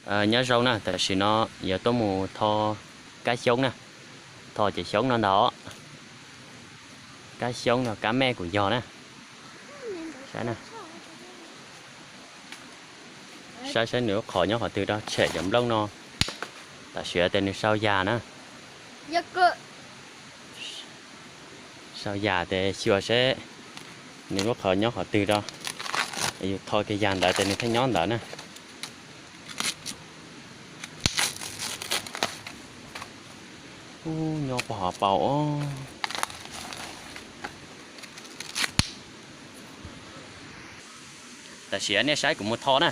Nyob zoo na, tam sim no yuav tuaj mus tho kab xyoob na. Tho cov xyoob no ntag os. Kab xyoob no kab mej kuv yog na. Saib na. Saib saib nws lub qhov nyob qhov twg rau, tshem cov nplooj no. Tam sim no ces nws sau yas na. Sau yas ces xyuas seb nws lub qhov nyob qhov twg rau. Yus tho kiag yas ntawd ces nws thiaj nyob ntawd na. Ub, nyob puag hauv paus os. Tam sim nej saib kuv mus tho na.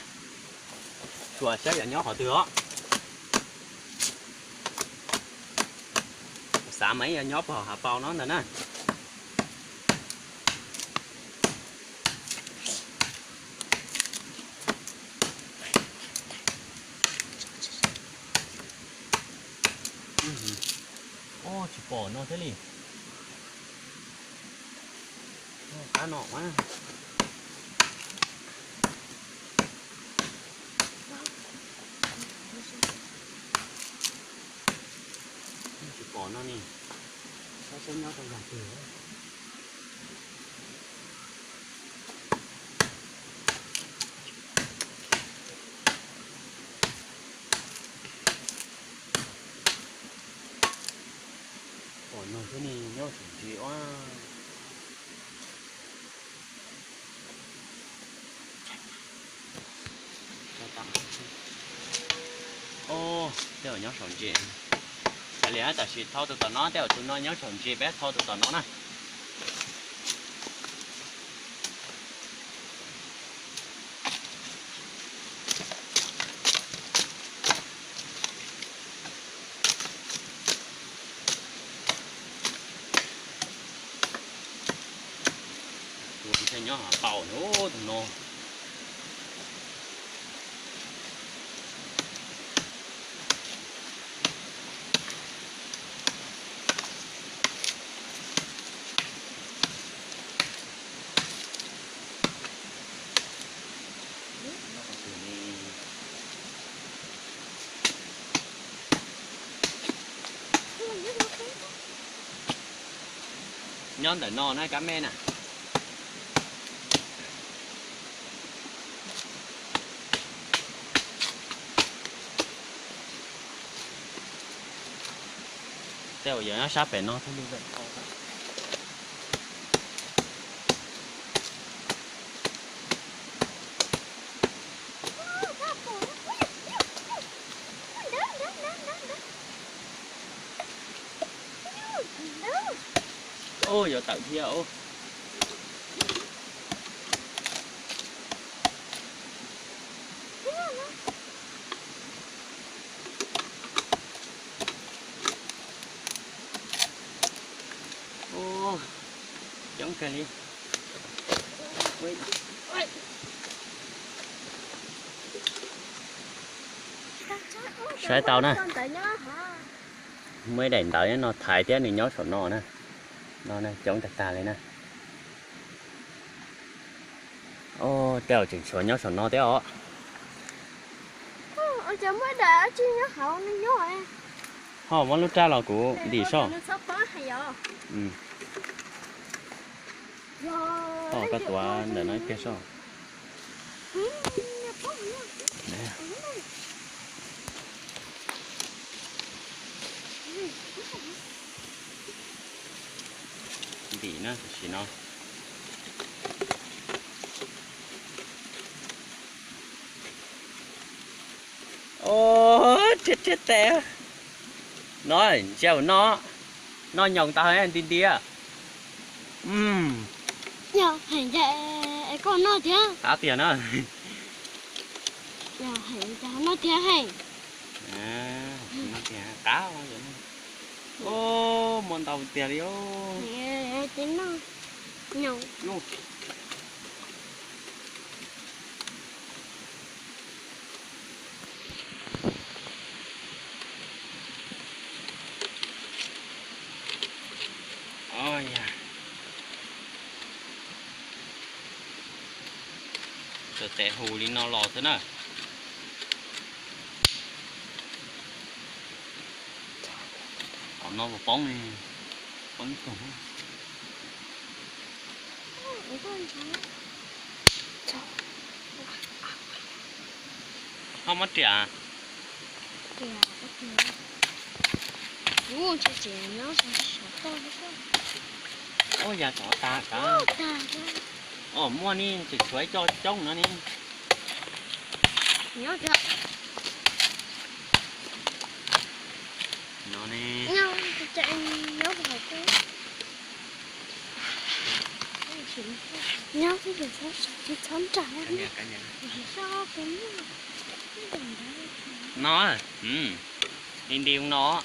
Xyuas saib yog nyob qhov twg os. Xav mas ib yam nyob puag hauv paus no ntag na. Ub, tsis pom no thiab li. Qab no mas. Tsis pom no ne. Saib saib nyob rau yam twg. Pom no thiab ne, nyob saum ntses ua. Ub, tej zaum nyob saum ntses. Kav liam, tam sim thau tus tom no, tej zaum tus no nyob saum ntses, peb thau tus tom no na. Tus thiaj nyob hauv paus tus no. Nyob ntawm no na, kab mej na. Tej zaum yog nyob sab pem no thiaj li. Ub, yuav tawm thiab ub. Ub, coob kawg li. Saib tau na. Muaj ib daim ntawv nyob no thaiv thiab, nws nyob saum no na. No coob tag tag li na. Ub, tej zaum tseem tshuav nyob saum no thiab os. Ho muab lub raj los kuv ntim soj. Ho koj tuav ntawm no kiag soj. Ntim na, tam sim no. Ub, rhiab rhiab tes. No, ntsia no, noj nyoos tau nti nti. Yog heem ces koj noj thiab. Qab tiag na. Yog heem ces noj thiab heem. Qab. Ub, muaj ntau tiag li. Ces noj nyoos. Txawm tes hu li no los xwb na. No poob, poob ib tug. Ho muab riam. Ua yas tsov tas kav. Os, muaj ne, tseem tshuav ib co coob no ne. No ne. No, li nti no.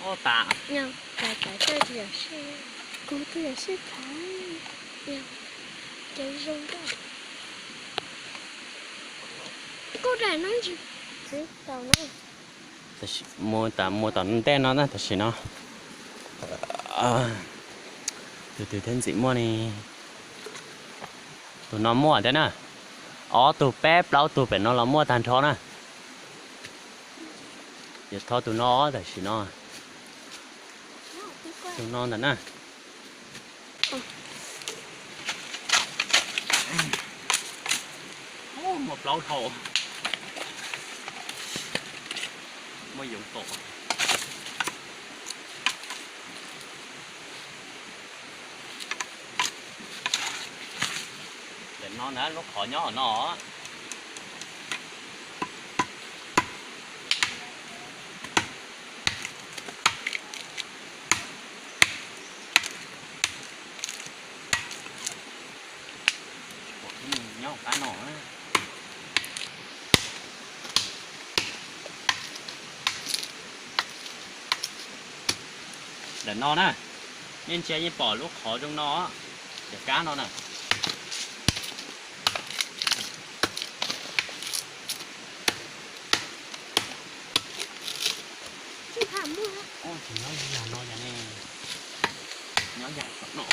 Ua tas. Mus tom, mus tom ntej no na, tam sim no tus twg thiaj ntxim muaj ne. Tus no muaj thiab na. Ob tug peb plaub tug pem no los muaj tag nrho na. Yuav tho tus no tam sim no. Tus no ntawm na. Muaj plaub dhau. Muaj yoov tom. Tam no na, lub qhov nyob hauv no. Nyob hauv qab no. Ntawm no na, nej ntsia yeej pom lub qhov zoo no, cov kab no na. Tsis nyob yam no yam ne, nyob yam no.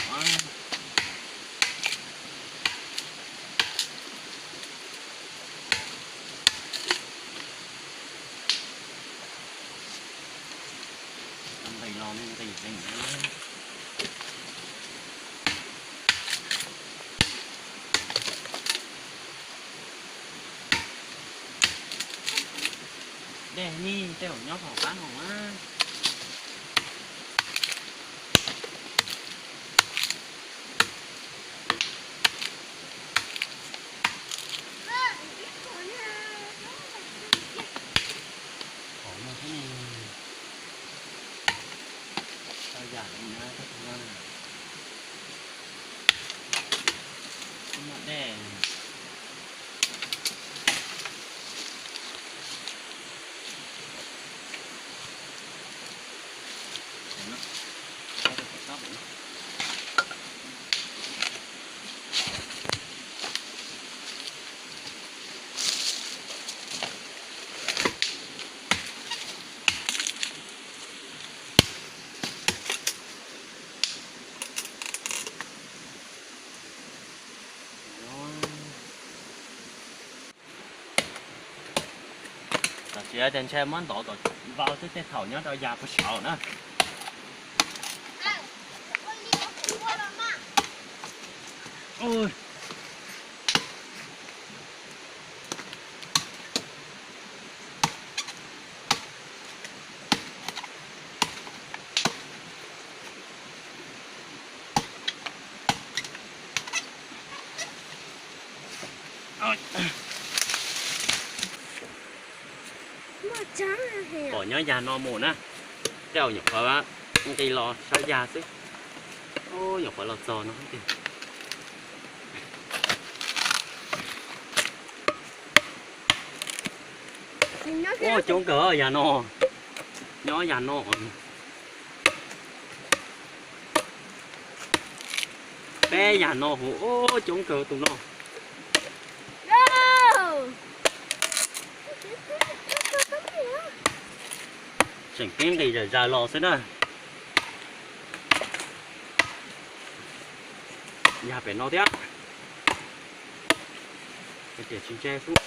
Nqis los nqis zeeg. Dej ni, tej zaum nyob hauv qab no na. Qhov no thiab ne. Tau yam li na, tau tus no na. Muaj dej. Tam sim no ces ntshe muab ntov kom vau xwb tej thaum nyob rau yas puag saud na. Pom nyob yas no mus na, tej zaum nyuam qhuav nqis los saum yas xwb. Nyuam qhuav los txog no tiag. Ua coob kawg yas no, nyob yas no. Peb yam no hu ua coob kawg tus no. Tseem pib nqis zam zaws los xwb na. Yam pem no thiab. Tiam tsis ntse xwb.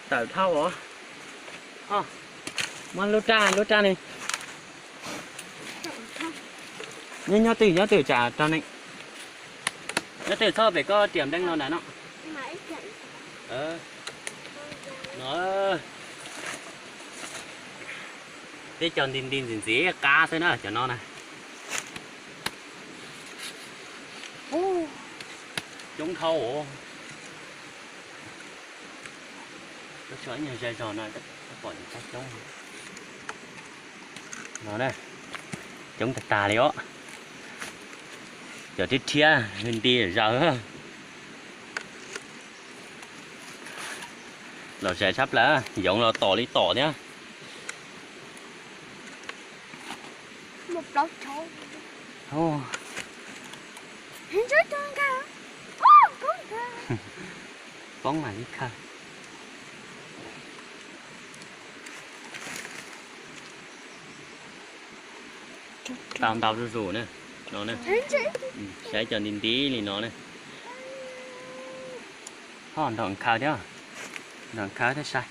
Tawm dhau os. Muab lub raj, lub raj ni. Nyob, nyob twj, nyob twj tsam rau ne. Nyob twj txhob pem koj riam npleej no ntag no. No, teb cov nti nti ntxim ntxim qab xwb na cov no na. Coob dhau. Koj tso ib nyuag zej zog no, koj pom cov qab coob no na. Coob tag tag li os. Cov rhiab rhiab nti zaws. Los zais tshaj plaws, yoov los tom li tom thiab. Poob mas ib khawg. Tau ntau zuj zus na, no na. Saib cov nti nti li no na. Ho nrog khaws thiab, nrog khaws thiab saib.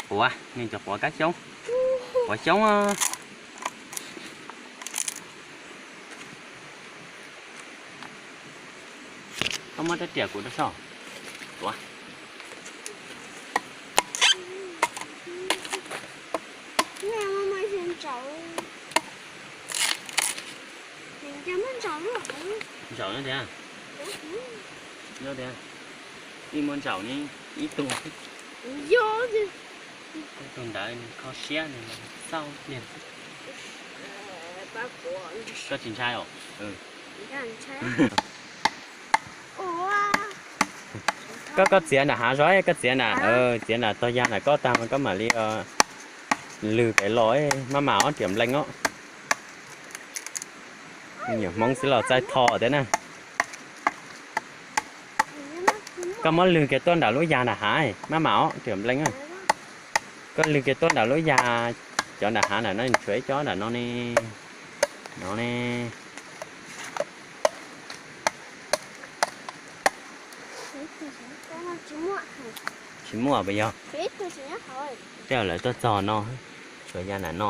Quav, nej cov quav kab xyoob, quav xyoob. Koj muab rab riam kuv rau soj. Quav. Ntsaum no tiag. Nyob tiag. Ib muab ntsaum ne, ib tug, ib tug ntawd kho siab nws xauj pliag. Koj tsis ntshai os? Koj, koj txiav nram hav zog, koj txiav nram, txiav nram tog yag nram koj tag mas koj mam li lwg pem los, maj mam ob riam npleej os. Nyuam Hmoob xwb los txaij tho thiab na. Koj muab lwg kiag tuaj nram lub yag nram hav, maj mam ob riam npleej. Koj lwg kiag tuaj nram lub yag, cov nram hav nram no tshuav ib co nram no ne. No ne. Tsis muaj puas yog? Tej lawv tuaj txog no, tshuav yag nram no.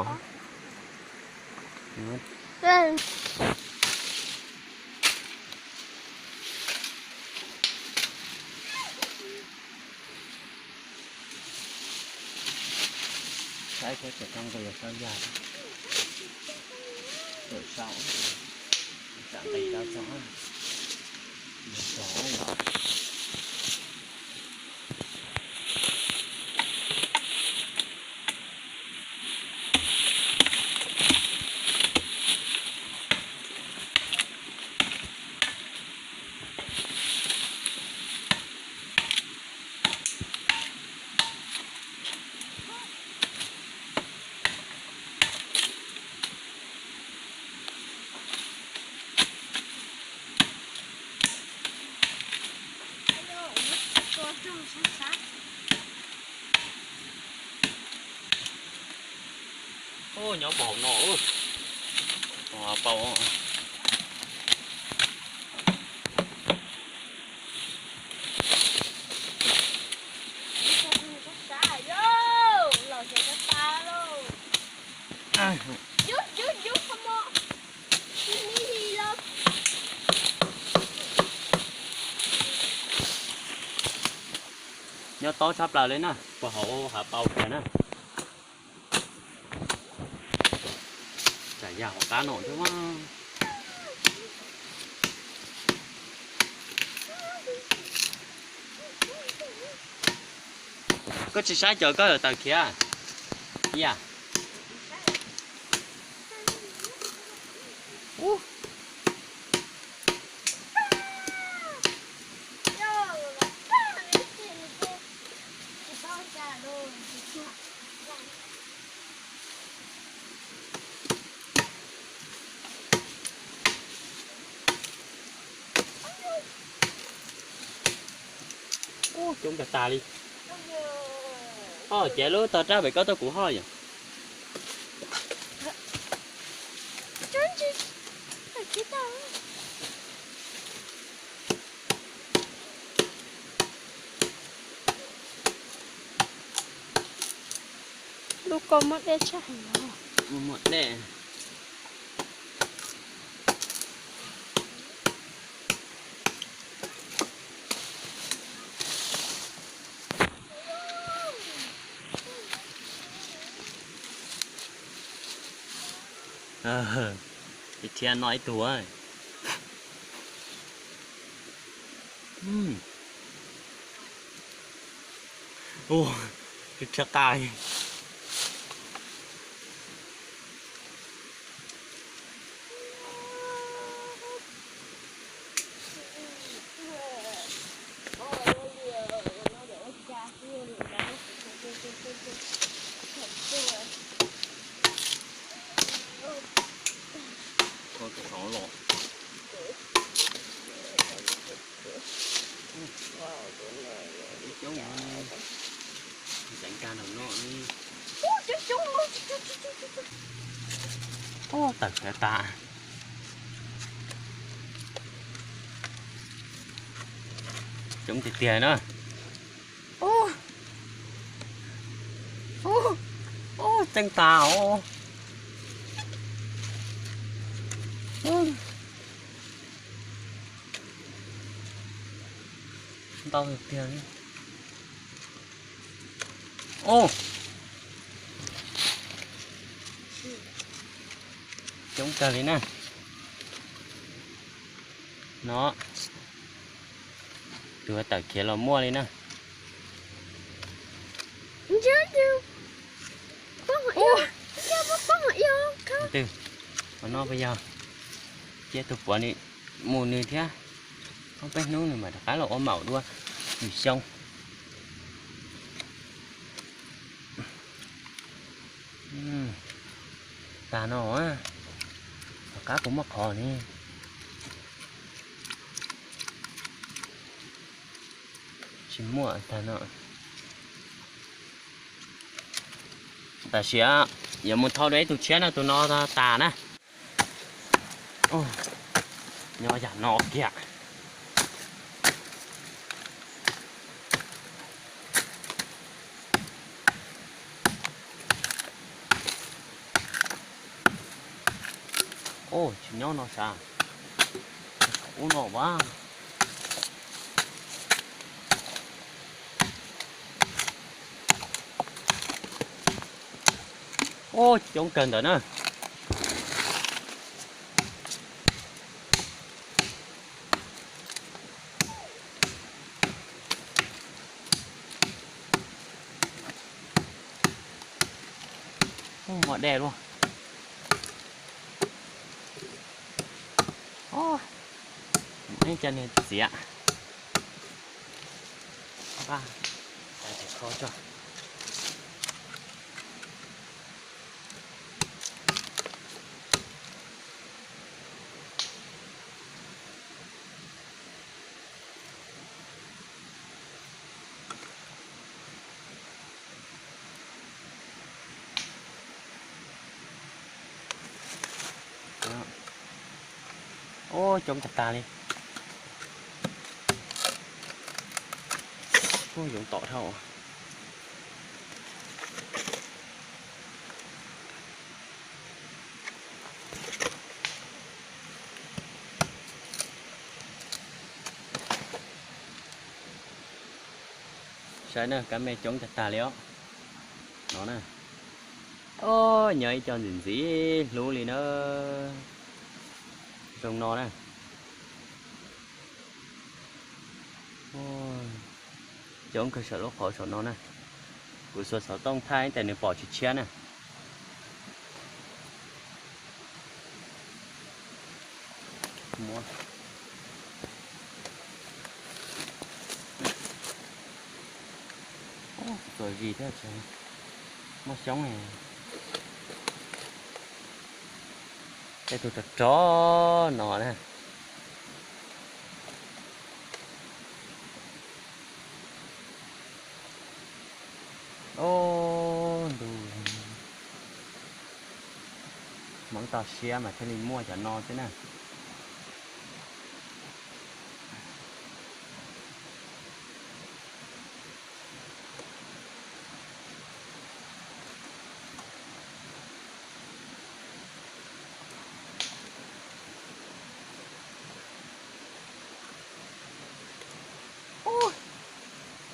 Saib seb puas tau nqis saum yag, saum, tsam nqis tau txog, txog. Ub, nyob puag hauv no, hauv paus. Nyob tob tshaj plaws li na, puag hauv hav paus kiag na. Tsam yag hauv qab no thiab. Koj tsis saib cov koj taws khiav, yam. Ub, coob tag tag li. Ho ces lub tog rab pem koj tuaj kuv ho yom. Lub ko muaj dej tshaj heev. Muaj dej. Ib thiab noj ib tug. Ua, rhiab qab. Tawm tas. Coob tiag tiag na. Ub, tseeb tas os. Ntau tiag tiag li. Ub, coob kawg li na. No, tus tawm khiav los muaj li na. Twb, ua no puas yog cia tus puav ni mus nws thiab. Ob peb hnub nws mam rov qab los ua maum dua nws xyoo. Tag no, tom qab puas muaj qhov ni? Tsis muaj tag no. Tam sim yuav mus thau dua ib tug tshiab no, tus no tas na. Nyob yam no kiag. Tsis nyob no sav, ub no vas. Ub, coob kawg ntawd na. Ub, muaj dej luaj. Ub, cov niag txiav. Ub, coob tag tag li. Ub, yoov tom dhau. Saib na, kab me coob tag tag li os. No na. Os, nyob ib co ntxim ntxim hlub li na. Zoo no na. Coob kawg saum lub qhov saum no na. Kuv xuas xov tooj thaij tes nws pom tsis tshiab na. Txuas zis thiab, muaj xyoob. Tej tug rog rog no na. Tov siab mas thiaj li muaj cov no xwb na.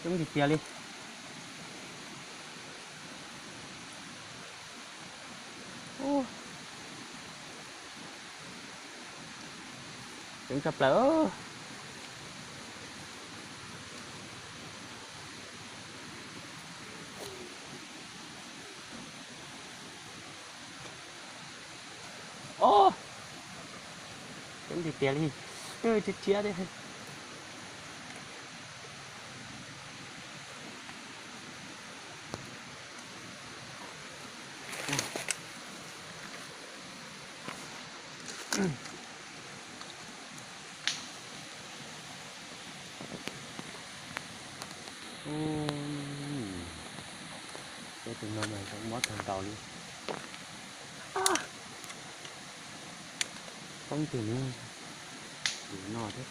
Coob tiag tiag li. Coob tshaj plaws. Coob tiag tiag li. Tshiab tshiab thiab. Peb tus no mas zoo mob kawg nkaus li. Poob twg ne? Tus no thiab.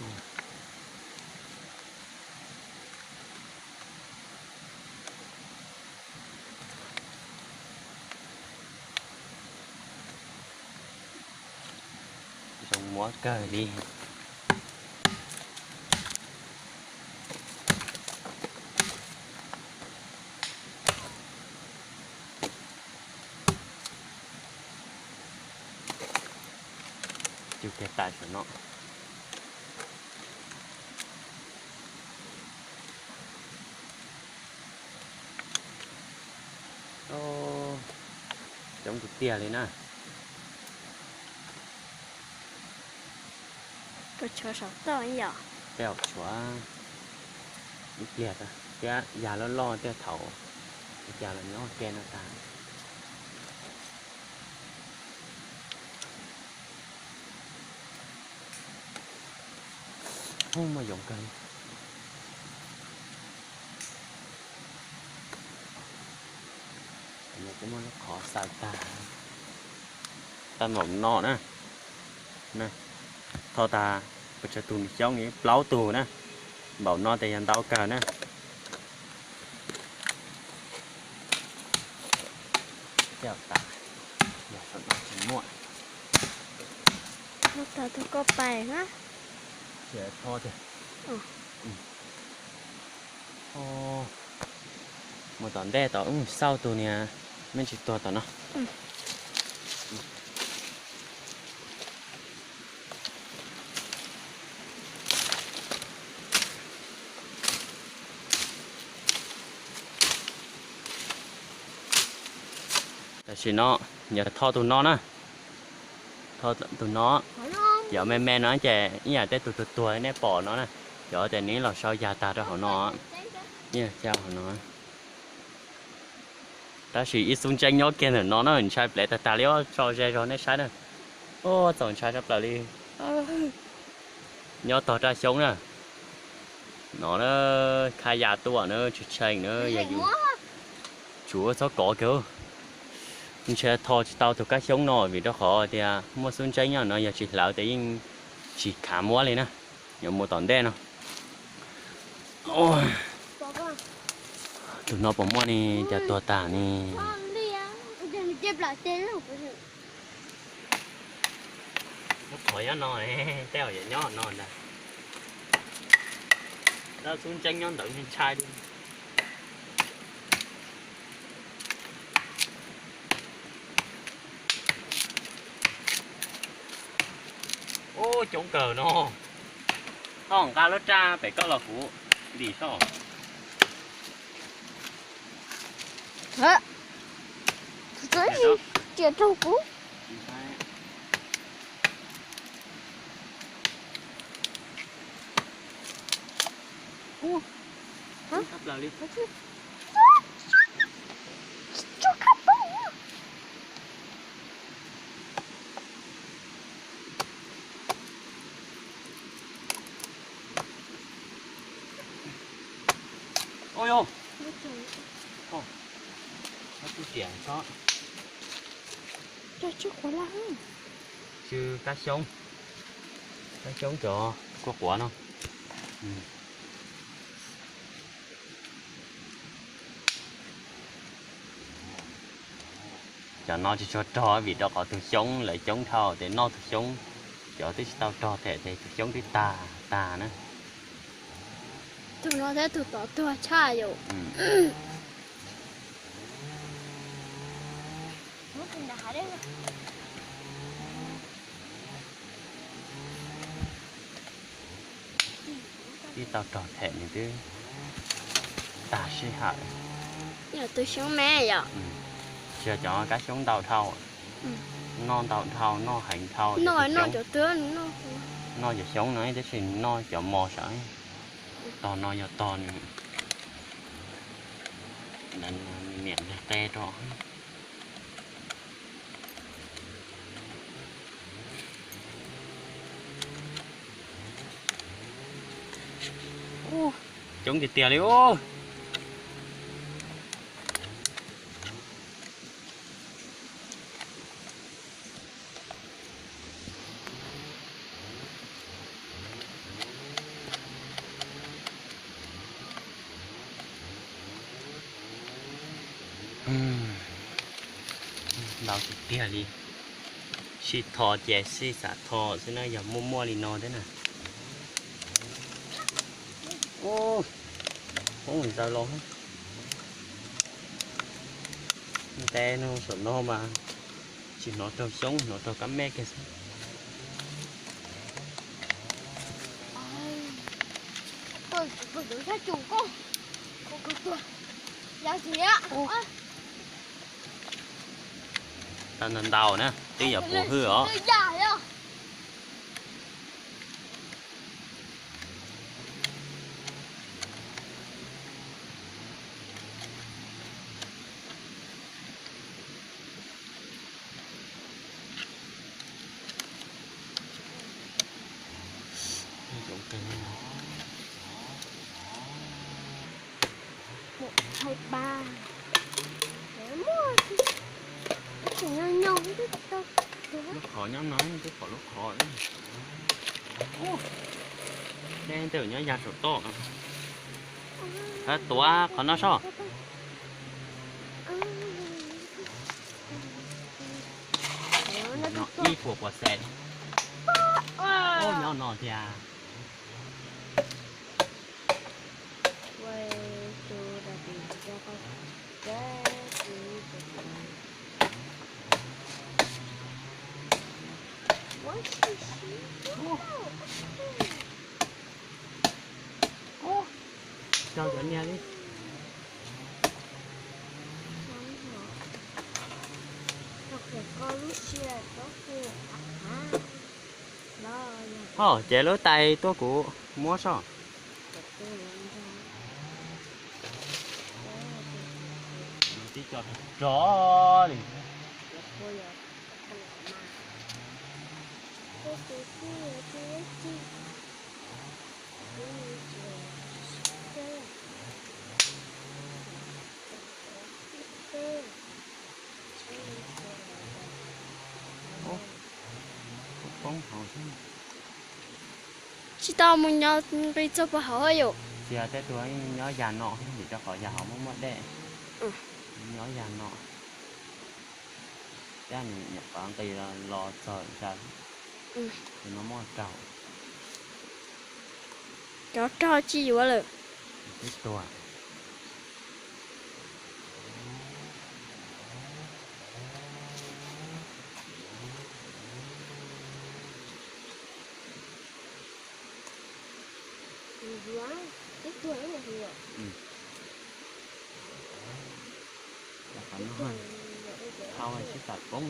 Zoo mob kawg li. Cug kiag tas saum no. Coob tiag tiag li na. Puas tshuav saum toj ib yam? Tej zaum tshuav ib pliag thiab, yam loj loj tej thaum ua cas los nyob ke no tas. Ub, muaj yoov kawg. Kuv muab lub qhov xaws tag, tau npaum no na. Tho tas, pes tsawg tus xyoob, plaub tug na. Npaum no ces yog ntau kawg na. Tsis muaj. Tho tus koj pais na. Mus tom ntej tom ub xauj tus niag me ntsis tuag tom no. Tam sim no yog tho tus no na. Tho tus no, cov me me no ces ib yam tej tus tuag tuag nej pom no na. Cov ces nws los sau yas tag rau hauv no. Ib yam cov hauv no. Tab sis ib xub ntseeb nyob kiag ntawm no na, ntshai plev tag tag li os, tso ze zog nej saib na. Ua txaus ntshai tshaj plaws li. Nyob tog raj xyoob na. No na, khab ya tuaj na, tsis tsheej na, yog yus tsuav txhob kov kiag. Ntshe tho tsis tau tus kab xyoob no vim rau qhov tias muaj xub ntseeb nyob no, yog tsis hlawv ces yeej tsis khav muab li na. Yuav mus tom ntej no. Tus no puas muaj ne, cas tuag tag ne. Lub qhov nyob no, tej zaum yuav nyob no ntag. Tab xub ntseeb nyob ntawd ntshai ntshai li. Ub, coob kawg no. Thaub nqa lub raj pem koj los kuv ntim thaub. Tus txiv riam raug kuv. Ub, tshaj plaws li. Ua yog, tub riam txhob Tsw kab xyoob, kab xyoob cov quaj quav no. Cov no tsis tshua rog vim rau qhov tus xyoob lawv coob dhau ces noj tus xyoob, cov twb tsis tau rog them ces tus xyoob twb tag tag na. Tus no thiab tus tod tuag tshaj yom. Twb tau rog them nws twb tag sij hawm. Yog tus xyoob me yom. Tsis yog cov kab xyoob ntau dhau, noj ntau dhau, noj heev dhau. Noj cov xyoob no tab sis noj cov mos sav. Tog no yog tog nws niam nqis qe rau. Coob tiag tiag li ub. Ntau tiag tiag li. Sij tho ces sij xam tho xwb na, yog muaj muaj li no thiab na. Poob zaws los nte no saum no mas tsis hnov raug xyoob, hnov raug kab mej kiag xwb. Tau ntau ntau na, twb yog puv hwj os. Lub qhov nyob no, lub qhov lub qhov. Dej tej nyob ya saum toj. Tuav qhov no soj. Ib puas puas xees. Nyob no tiag. Cog cov niag li. Ho ces lub tais tuaj kuv muab soj. Tib co rog li. Poob hauv xwb. Tsis tau mus nyob nqis txog puag hauv yom. Tsis yog, tej tug nyob yam no vim rau qhov yam hauv muaj muaj dej. Nyob yam no. Thiab nws nyuam qhuav nqis los txog ntawd. Tus no muaj raug. Cov raug tsis yuav lawm. Twb tuag. Qhov no hau sib tam poob.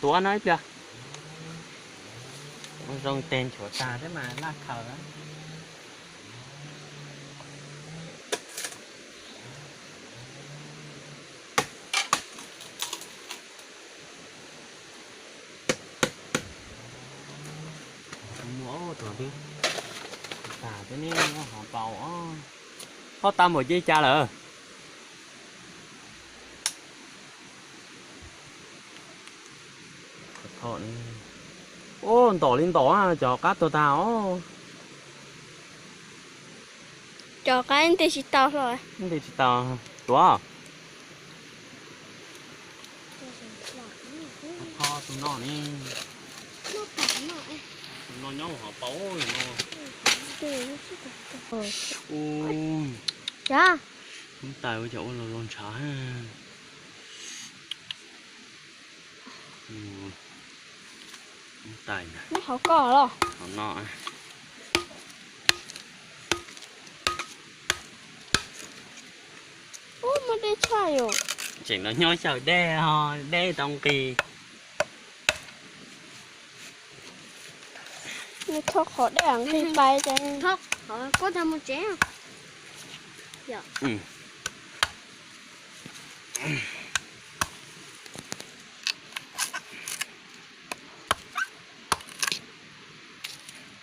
Tuav no ib pliag. Zoo teg nchuav tag thiab mas laj khaws. Mus Tag thiab ne, hov paus os. Hov tag npaum ces cas lawm? Ub, ntom li ntom, cov qab tuag tag os. Cov qab nti tsis tau hlo. Nti tsis tau, tuav. Tus no ne, tus no nyob hov paus no. Ub, lub tais ua cas ua log log ntshav. Lub tais na. Neb hov koj los? Hov no. Ub, muaj dej tshaj yom. Tseem los nyob xyaw dej ho, dej tau nqis. Nws thauj qhov dej nqis pais ces. Thauj qhov kuj tau mus tsev.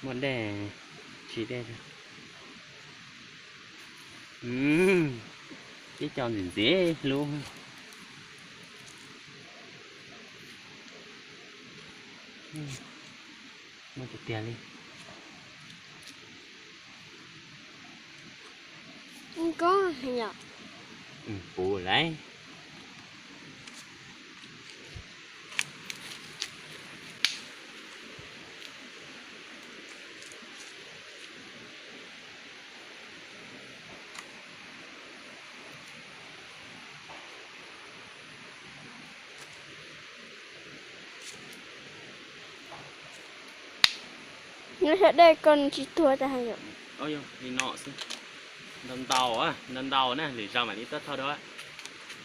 Muaj dej, tsis dej. Tib co ntxim ntxim hlub. Muaj tiag tiag li. Puv lawm. Nyob sab dej ko nws tsis tuag tas yom. Li no xwb. Ntau ntau, ntau ntau na, lwm zaus mam li tuaj thauj dua.